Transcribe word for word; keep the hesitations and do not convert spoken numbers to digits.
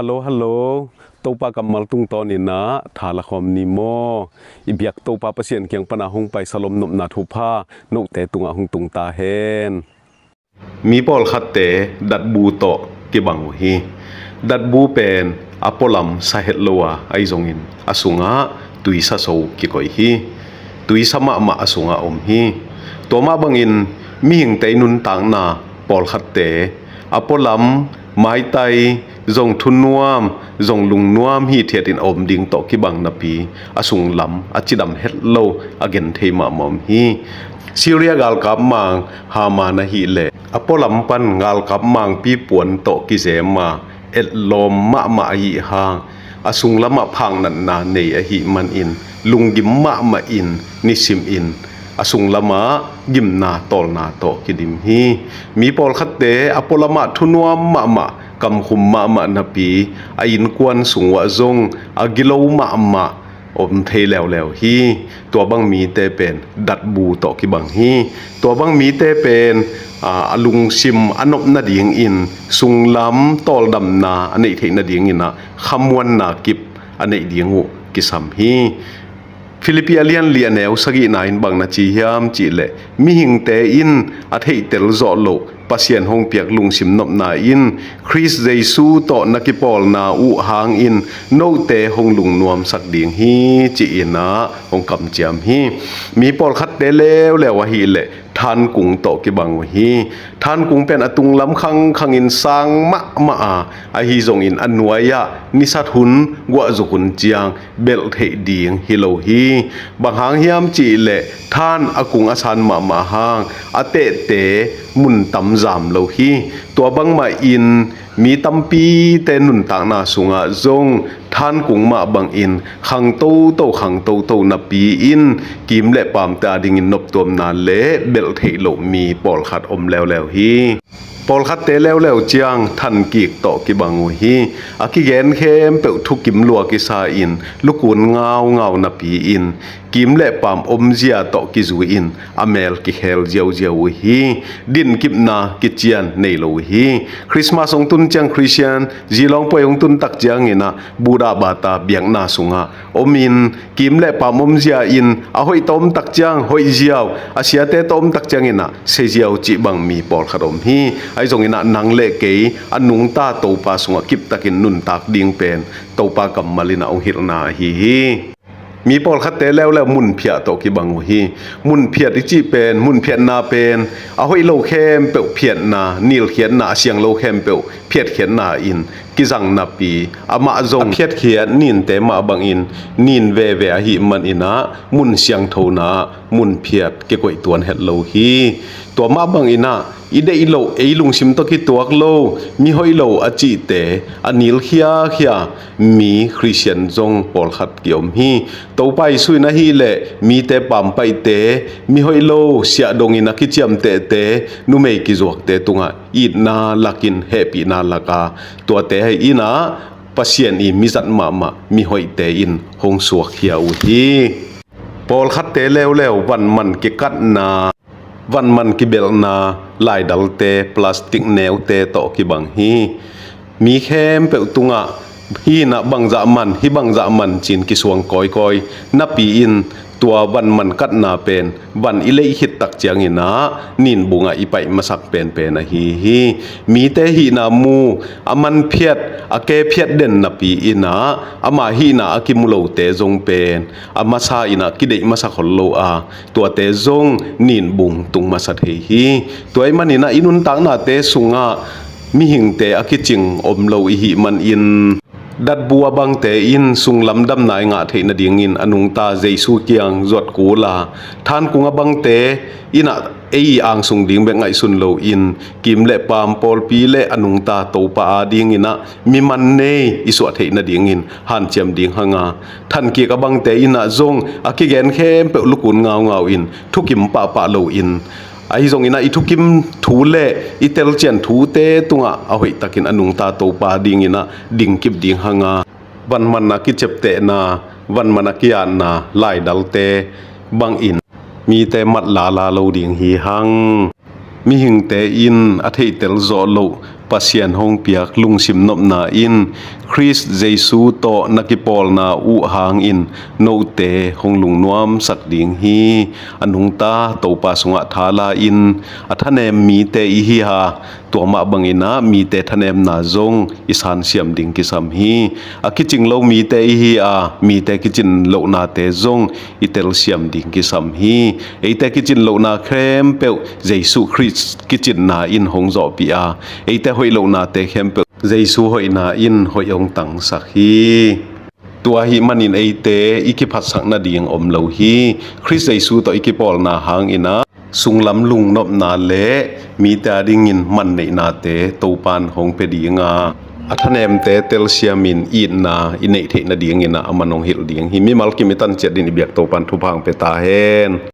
Hallo, hallo. Topa kammal tungtawnin ah tha lakhawm ni maw? I biak Topa Pasian kiang pana hong pai salom nopna thupha note tungah hong tung ta hen. Mi pawlkhatte datbu tawh kibang uh hi. Datbu pen a pualam sa het lo a, ahi zongin a sungah tuisa so kikoih hi. Tuisa mahmah a sungah om hi. Tua mah bangin mihingte i nuntakna pawlkhatte a pualam maitai zong thunuam zong lungnuam hithiatin a om ding tawh kibang napi a sunglam a cidam het lo a genthei mahmah om hi. Syria galkap mang Haman ahileh a pualam pan galkap mangpi puan tawh kizema etlawm mahmah ahi hang a sunglamah phaknatna nei ahi manin lunggim mahmah in nisimin a sunglamah gimna tawlna tawh kidim hi. Mi pawlkhatte a pualamah thunuam mahmah kamkhum mahmah napi a innkuan sung uah zong a gilo mahmah om thei leuleu hi. Tua bang mite pen datbu tawh kibang hi. Tua bang mite pen a, a lungsim a nop nadingin sunglam tawldamna a neih theih nadingin ah khamuanna kip a neih ding uh kisam hi. Philippi a lianli a neu sagihna in bang na ci hiam cihleh, mihingte in a theihtel zawh loh Pasian hong piak lungsim nopna in Khrist Jesu tawh na kipawlna uh hangin note hong lungnuamsak ding hi, ci-in ah hong kamciam hi. Mi pawlkhatte leuleu ahileh thankung tawh kibang uh hi. Thankung pen a tunglam khangkhangin sang mahmah a, ahi zongin a nuai-ah nisat hun guahzuk hun ciang belh theih ding hi lo hi. Bang hang hiam cihleh than a kung a san mahmah hang a tehte mun tam zam lo hi. Tua bangmah in mi tampite nuntakna sungah zong thankung mah bangin khang toto khang toto napi-in kim le paamte adingin noptuamna le belh theih loh mi pawlkhat om leuleu hi. Pawlkhatte leuleu ciang thankik tawh kibang uh hi. A kigen khempeuh thukim lua kisa-in lukun ngaungau napi-in kim le paam omzia tawh kizui-in a mel kikhel ziauziau uh hi. Dinkipna kician nei lo uh hi. Christmas hong tun ciang Christian, zilawng puai hong tun tak ciangin ah Buddha bata biakna sungah omin kim le paam omzia in a hoih tawh om tak ciang hoih ziau, a siate tawh om tak ciangin ah sia ziau cih bang mi pawlkhat om hi. Ahi zongin ah nang le kei a nungta Topa sungah kiptakin nuntak ding pen Topa kammal in ah hong hilhna ahi hi. Mi pawlkhatte leuleu munphiah tawh kibang uh hi. Munphiat i cih pen, munphiatna pen a hoih lo khempeuh phiatna, nilkhiatna, a siang lo khempeuh phiatkhiatna in kizang napi, amah zong a phiatkhiat ninte mah bangin nin veve ahih manin ah mun siangthona ah munphiat kikoih tuan het lo hi. Tua mah bangin ah i deih loh, ei lungsim tawh kituak lo, mi hoih lo a cihte a nilkhiakhia mi Khristian zong pawlkhat kiom hi. Topa Jesu in ahileh mite pampaihte, mi hoih lo, siah dongin a kiciamtehte, numei kizuakte tungah itna lakin hehpihna laka tuate hai in ah Pasian i mizat mahmah mihoihte in hong suakkhia uh hi. Pawlkhatte leuleu vanman kikatna, vanman kibelhna, laidalte, plastic neute tawh kibang hi. Mi khempeuh tungah hih in ah bangzah man, hih bangzah man ci-in kisuang kawikawi napi-in tua vanman katna pen van i leih khit tak ciangin ah ninbungah i paih masak penpen ahi hi. Mite hihna mu, a manphiat, a kephiat den napi-in ah ama hihna a kimu lote zong pen a masa in ah kideih masa khol lo a, tuate zong ninbung tung masa thei hi. Tua ahih manin ah i nuntaknate sungah mihingte a kicing om lo i hih manin datbu a bangte in sunglam damna i ngah theih nadingin a nungta Jesu kiang zuat kul a, thankung a bangte in ah ei i angsung ding bek ngaihsun loin kim le paam, pawlpi le a nungta Topa adingin ah mi man nei i suah theih nadingin hanciam ding hang a, thankik a bangte in ah zong a kigen khempeuh lukun ngaungau in thukim pahpah loin, ahi zongin ah i thukim thu le i telcian thute tungah a hoihtakin a nungta Topa dingin ah dingkip ding hang a, vanman a kiciaptehna, vanman a ki-atna laidalte bangin mite mat lala lo ding hi hang. Mihingte in a theihtel zawh loh Pasian hong piak lungsim nopna in Khrist Jesu tawh na kipawlna uh hangin note hong lungnuamsak ding hi. A nungta Topa sungah thala in a thanem mite i hi a, tua mah bangin ah mite thanemna zong i sansiam ding kisam hi. A kicing lo mite i hi a, mite kicin lohnate zong i telsiam ding kisam hi. Eite kicin lohna khempeuh Jesu Khrist kicinna in hong zawhpih a, eite hoih lohnate khempeuh Jesu hoihna in hoih hong tangsak hi. Tua ahih manin eite i kiphatsak nading om lo hi. Khrist Jesu tawh i kipawlna hangin ah sunglam lungnopna le mite adingin manneihnate Topan hong pia ding a, a thanemte telsiamin itna i neih theih nadingin ah a man hong hilh ding hi. Mimal kim i tan ciat dingin i biak Topan thupha hong pia ta hen.